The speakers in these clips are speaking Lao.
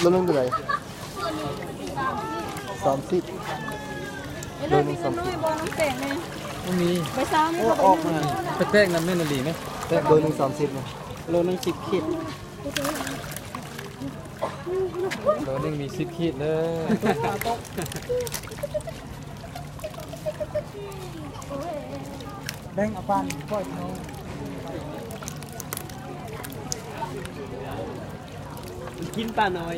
ໂລໜຶ່ງເທົ່າໃດ? ສາມສິບ. ໂລໜຶ່ງສາມສິບ. ບໍ່ ນ້ຳແຕກນີ້ ບໍ່ມີ. ໃບຊາວນີ້ ໂອ້ ກໍ ອອກມາ ໄປແຕກນຳແມ່ນອີ່ຫຼີແມະ. ແຕກ ໂລໜຶ່ງສາມສິບນະ. ໂລໜຶ່ງສິບຂີດ. ໂລໜຶ່ງມີສິບຂີດເດີ. ແບ່ງເອົາປານ ປ່ອຍເອົາ ກິນປານ້ອຍ.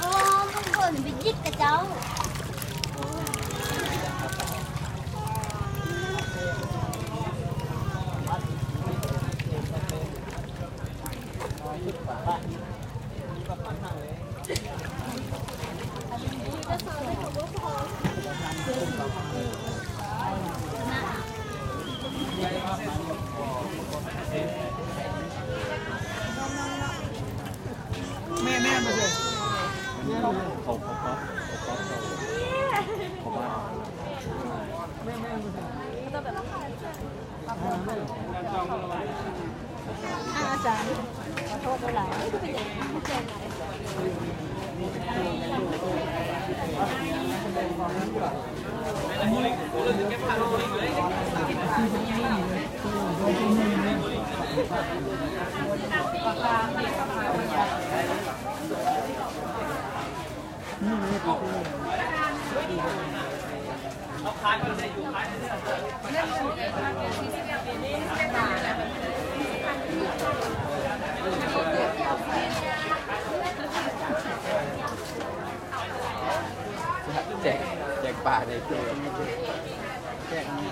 ໂອ້ ມັນເບິ່ງໄປຈິກກະເຈົ້າ. ແມ່ ແມ່ ມາເລີຍ ເຂົາ ເຂົາປັບ ເຂົາປັບ ເຂົາ ເຂົາບ້ານ ແມ່ ແມ່ ມາເລີຍ ອາຈານ ຂໍໂທດຫຼາຍໆ ແຈກ ແຈກປາໃນເຂດ ແຈກອັນນີ້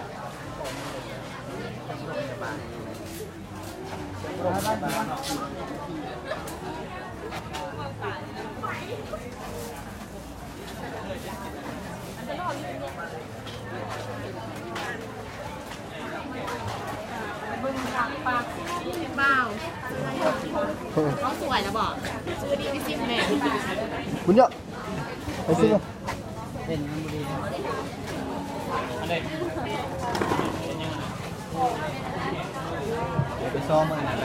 ເບິ່ງທາງປາກ ບ່າວ ເຮົາສວຍແລ້ວບໍ່? ຊື້ດີໄປຊິມແດ່ ບຸນຍະ. ໄປຊື້ມາ ເປັນຫຍັງບໍ່ດີ ເອົາໄປຊອງເບິ່ງນະ ໄປ.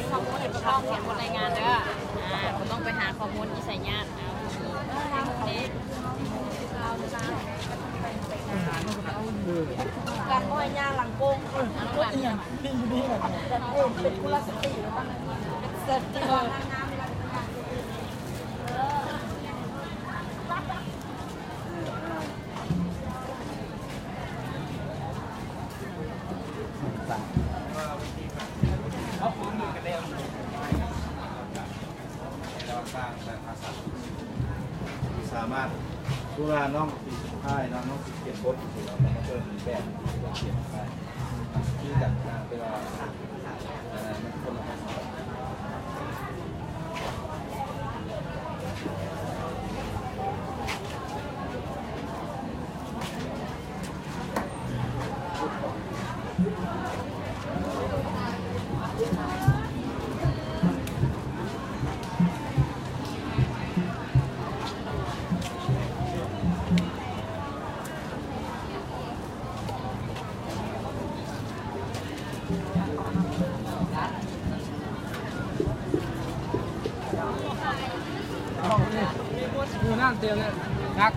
ເຮົາຂຽນບົດລາຍງານເດີ ອາ ບໍ່ຕ້ອງໄປຫາຂໍ້ມູນຢູ່ໃສຍາກ. ການບໍ່ໃຫ້ຍ່າງຫຼັງໂກງ ເອີ ເປັນກຸລະສະຕີ ເປັນເຊີດທີ່ວ່ານາງງາມເວລາເປັນຍາງ ເອີ. ສາມາດ ເວລານ້ອງຊິຖ່າຍເນາະ ນ້ອງຊິຂຽນບົດ ເຮົາກໍມາເບິ່ງແບບຂຽນໄດ້ ຄືກັນ ເວລາ ຢູ່ນັ້ນເຕັມເລີຍ ຄັກ.